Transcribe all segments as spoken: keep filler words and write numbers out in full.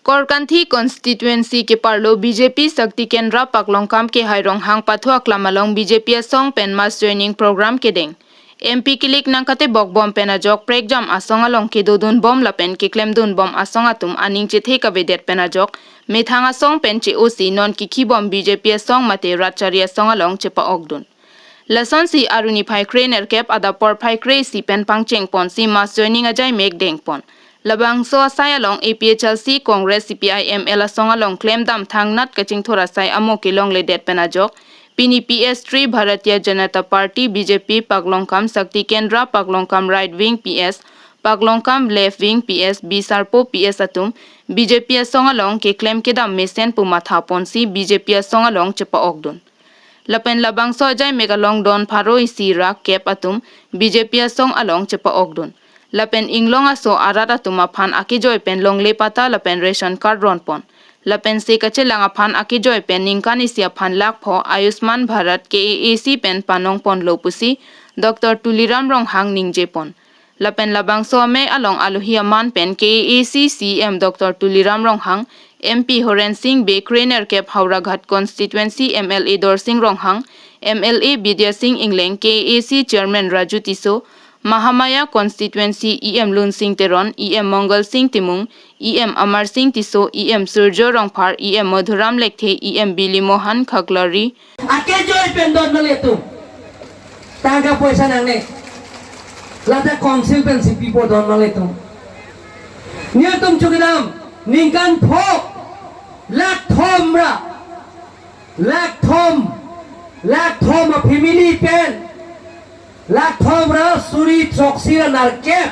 Korkanthi constituency keparlo B J P Shakti Kendra Paklongkam Kehai Ronghang pathu aklam along B J P asong pen mass joining program kedeng. M P kilik nangkatebok bom pen ajok prekjam asong along kedodun bom lapen keklem dun bom asong atum aning chethe kavedet pen ajok methang asong pen che-osi non kikhi bom B J P asong mate rat chari asong along chepa-okdun. Lasonsi aruni phai kre nerkep adap porphai kre isi pen pangcheng ponsi mass joining ajai mek dengpon. Labangso asai along A P H L C, Congress, C P I M L asong along klemdam thangnat kachingthur asai amo kelongledet pen ajok pini P S three Bharatiya Janata Party, B J P, Paklongkam Shakti Kendra, Paklongkam Right Wing P S, Paklongkam Left Wing P S, Bisarpo P S atum B J P asong along keklem kedam mesen pu matha ponsi B J P asong along chepa-okdun. Lapen labangso ajai mek along don pharo isi ra kep atum B J P asong along chepa-okdun. Lapen inglong aso arat atum aphan akejoi pen longle patta lapen ration card ronpon. Lapen se kachelang aphan akejoi pen ningkan isi aphan lakh pho Ayushman Bharat K A A C pen panongponlo pusi Doctor Tuliram Ronghang ningjepon. Lapen labangso amek along alohi aman pen K A A C C E M Doctor Tuliram Ronghang, M P Horen Sing Bey, kre nerkep Howraghat constituency M L A Dorsing Ronghang, M L A Bidya Sing Engleng, K A A C Chairman Raju Tisso, Mahamaya constituency E M Lunsing Teron, E M Mongal Sing Timung, E M Amar Sing Tisso, E M Surjo Rongphar, E M Madhuram Lekthe, E M Bili Mohan Khaklari. Akejoi pen don nanglitum. Tangka poisa nangne. Lata council pensi pipo don nanglitum. Nelitum chukidam ningkan pho lakh thom ra. Lakh thom. Lakh thom a family pen. Lakh thom ra suri throksi ra nerkep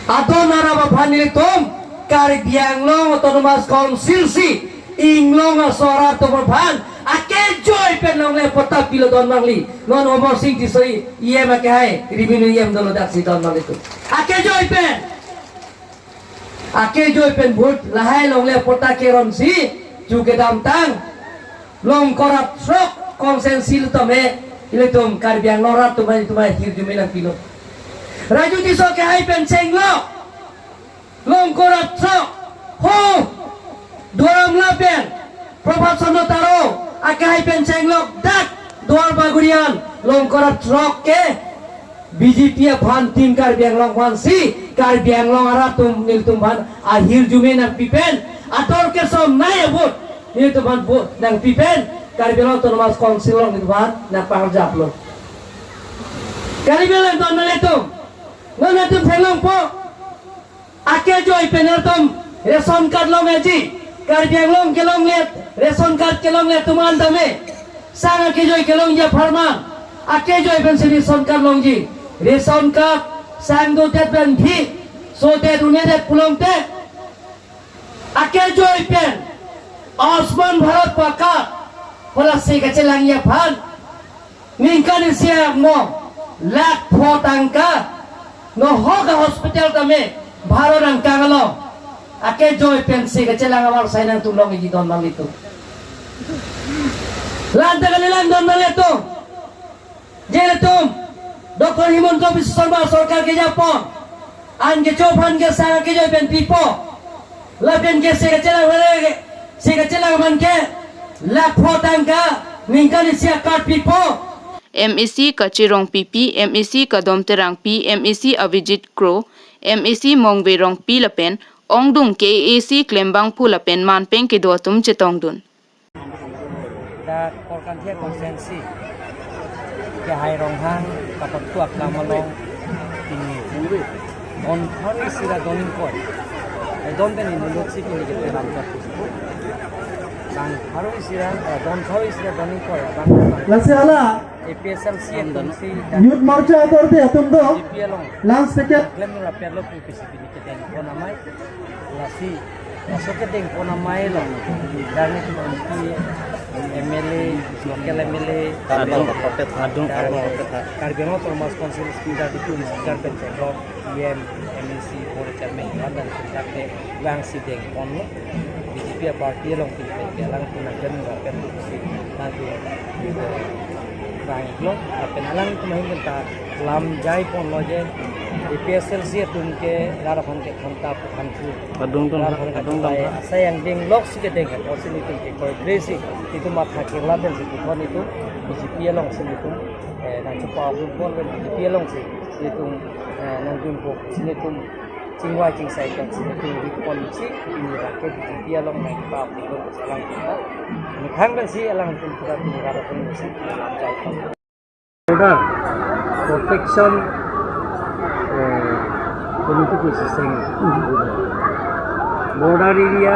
adon arat aphan nelitum Karbi Anglong Autonomous Council si inglong aso arat atum aphan akejoi pen longle patta pilo don nangli. Non Amarsing Tisso E M akehai, revenue E M dolo, daksi don nanglitum. Akejoi pen. Akejoi pen vote lahai longle patta keronsi chu kedamtang Longkor atrok constituency atum he, ilitum Karbi Anglong arat atum he, atum he hirjume nangpilo. Raju Tisso akehai pen chenglo. Longkor atrok. Ho. Duar Amla pen Prabhat Chandra Taro akehai pen chenglo dak Duar Bagorian Longkor atrok ke B J P aphan, Team Karbi Anglong aphansi Karbi Anglong arat atum nelitum aphan ahirjume nangpi pen, ator kesom nai a-vote nelitum aphan vote nangpi pen Karbi Anglong Autonomous Council along nelitum aphan nangpangarjaplo. Karbi Anglong ton nelitum, non nelitum theklongpo. Akejoi pen atum ration card longji. Karbi Anglong kelonglet, ration card kelonglet atum an tame. Sang akejoi kelongji apharman. Akejoi pensi ration card longji. Ration card sang dodet pen phi. Sodet un'edet pulote. Akejoi pen Ayushman Bharat pakka. Hala se kachelangji aphan ningkan isi amo lakh pho tangka. Nohok a-hospital tame bharo nangkanglo. Akejoi pensi kachelang abar sai nangtum longji don nanglitum. Lanta kalilang don nanglitum. Je ilitum Doctor Himanta Biswa Sarma sorkar kejapon an kecho aphan ke sang akejoi pen pipo. Lapen ke se kachelang, se kachelang aphan ke lakh pho tangka ningkan isi a-card pipo. M A C Kache Rongpipi, M A C Kadom Terangpi, M A C Avijit Kro, M A C Mongve Rongpi lapen ongdung K A A C klembangphu lapen manpeng kedo atum chetongdun. Dak Korkanthi constituency Kehai Ronghang kapathu aklam along pini don pharo isi ra don ingkoi. Eh, don pen inut si pini ke pelam jat. Bang pharo isi ra, eh, don pharo isi ra don ingkoi. Bang Lasi hala A P H L C atum si Youth Morcha akorte atum do B J P along last ticket klem ra perlo pu pisi pini kedengpon amei. Lasi laso kedengpon amei along, darni M P, M L A, local M L A, adung, adung, Karbi Anglong Autonomous Council speaker, deputy speaker pen chenglo, E M, M A C, board chairman, wan dan speaker te vangsi dengponlo. B J P party along pini pen ke alangtum nangdem ra pen si nangtum Lo, lapen alangtum ahin ta lam jai ponlo je, A P H L C atum ke rat aphan ke thanta puthan thu. Adung dong, rat aphan ke adung dong. Asai angdeng lok si kedeng apotsi nelitum ke koi kre si, nelitum matha kirla pensi puthot nelitum B J P alongsi nelitum, eh, nangchepa-ong pon pen B J P alongsi nelitum, eh, nangdunpo si nelitum chingvai chingsai pensi nelitum ri ponsi, nelitum ke B J P along nangchepa-ong pon alangtum ta. Nithang pensi alangtum pura tum rat atum si lam jai pon. Border Protection, eh, Committee pusi seng. Border Area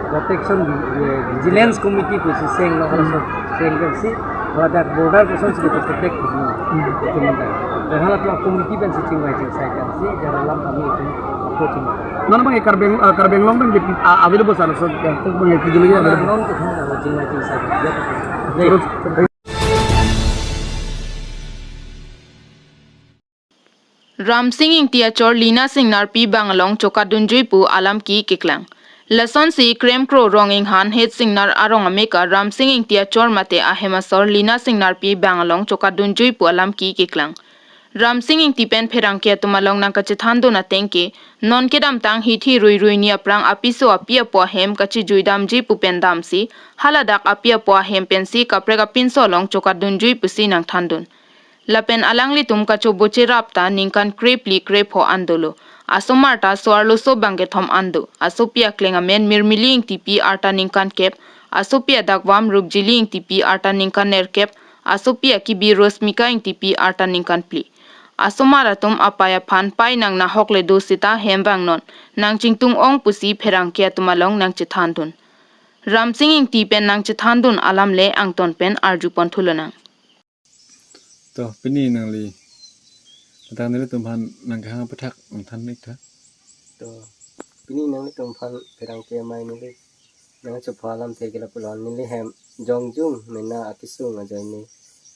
Protection Vi-, eh, Vigilance Committee pusi seng lo, hmm, so seng pensi, ladak border kosonsi protect, hmm, itu menda. Dan halatum committee pensi chingvai chingsai pensi, dalam kami itu approaching. Non bang Karbi Ang-, eh, Karbi Anglong bang di, ah, available sana, so, ya, itu bang itu dulu ya, available. Non itu kan kalau chingvai chingsai, ya. Terus, Ramsing Ingti achor Lina Singnarpi bang along chokatdunjui pu alam ki keklang. Lasonsi Kremkro Ronginghan het Singnar arong ameka Ramsing Ingti achor mate ahem asor Lina Singnarpi bang along chokatdunjui pu alam ki keklang. Ramsing Ingti pen pherangke atum along nangkachethandun ateng ke, non kedamtang hithi rui rui ni aphrang apiso api apo ahem kachijuidamji pu pen damsi, haladak api apo ahem pensi kaprek apinso along chokatdunjui pusi nangthandun. Lapen alanglitum kachobocherap ta ningkan krephli krepho an dolo. Asomar ta so-arloso bang kethom an do. Asopi akleng amen Mirmili Ingtipi arta ningkan kep, asopi adakvam Rupjili Ingtipi arta ningkan nerkep, asopi akibi Rosmika Ingtipi arta ningkan phli. Asomar atum apei aphan pei nang nahok le do seta hem vangnon, nangchingtung ong pusi pherangke atum along nangchethandun. Ramsing Ingti pen nangchethandun alam le angton pen arjupon thulonang. To, pini nangli, ladak nelitum aphan nangkehang aphuthak nangthan ik tha. To, pini nanglitum aphan pherangke amei neli nangchepho alamthe ke lapulo, neli hem Jongjung mena akesung ajoine.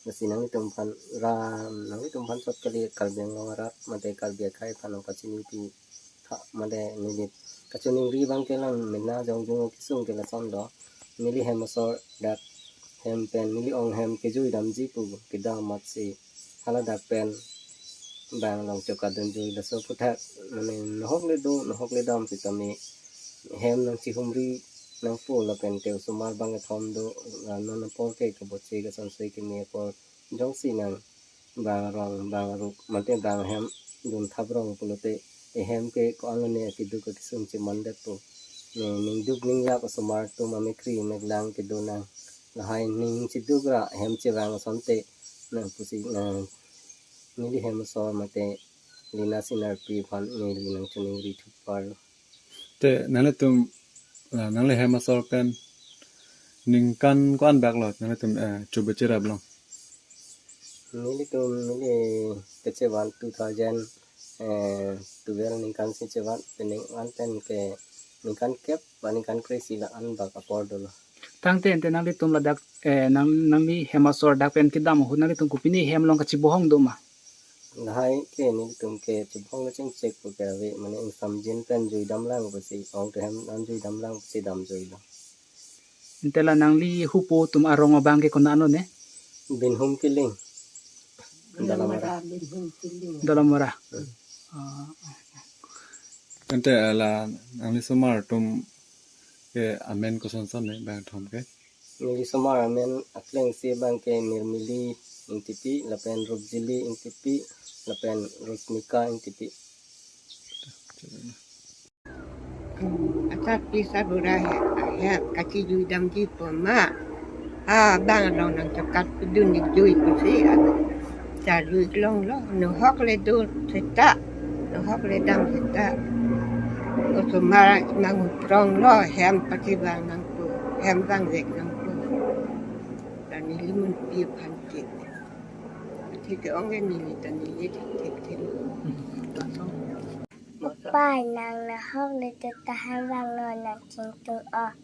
Lasi nanglitum aphan ram, nanglitum aphan chot kali Karbi Anglong arat mate Karbi akhei aphan nangpachini pu tha, mate neli kachiningri abang ke lang mena Jongjung akesung ke lason do. Neli hem asor dak hem pen neli ong hem kejuidamji pu kedam amatsi haladak pen bang along chokatdunjui, laso aphuthak mane nahok le do, nahok le dam sitame hem nangchihumri nangpo lapen te osomar bang kethom do, la non apor ke kaboche kasonsoi keme apor jongsi nang bang arong, bang aruk, mate bang ahem dun thap rong pulote, ehem ke ko-an lone keduk akesung chemandetpo. Ne ningduk ningjak osomar atum amekri meklang kedo nang. Lahai ning cheduk ra hem chevang asonte nang pusi nang neli hem asor mate Lina Singnarpi aphan neli nangchiningri thupar. Te nanglitum, ah, nangli hem asor pen ningkan ko-an bak lo nanglitum, eh, chobocherap long? Nelitum neli kechevan two thousand, eh, twelve ningkan si chevan, penang an pen ke ningkan kep ba ningkan kre-isi la-an bak apor dolo. Tangte ante nanglitum ladak, eh, nang, nangli hem asor dak pen kedam ahut nanglitum kopine hem along kachebohong do ma? Lahai ke nelitum ke chebohong kachingchek pu ke ave, mane ingsamjin pen juidam lang pusi, ong te hem an juidam lang pusi damjuilo. Ante la nangli hupo atum arong abang ke konat lo ne? Binhum Killing. Dalamara. Binhum Killing. Dalamara. Hmm. Ah. Ante la nangli somar atum ke amen kosonson ne bang thom ke? Neli somar amen akleng si bang ke Mirmili Ingtipi, lapen Rupjili Ingtipi, lapen Rosmika Ingtipi. Asar pisa bura he, he, kachijuidamji pu ma. Ha, bang along nangchokatdunjui pusi, a, charjui longlo, nahok le do seta, nahok le dam seta. Osomar manguprong lo, hem pachevang nangpo, hem vangvek nangpo. Dan neli munpi aphan ke. Athe ke-ong ke neli ta neli thekthek. Pai nang nahok le do ta hem vangnon nangchingtung ong.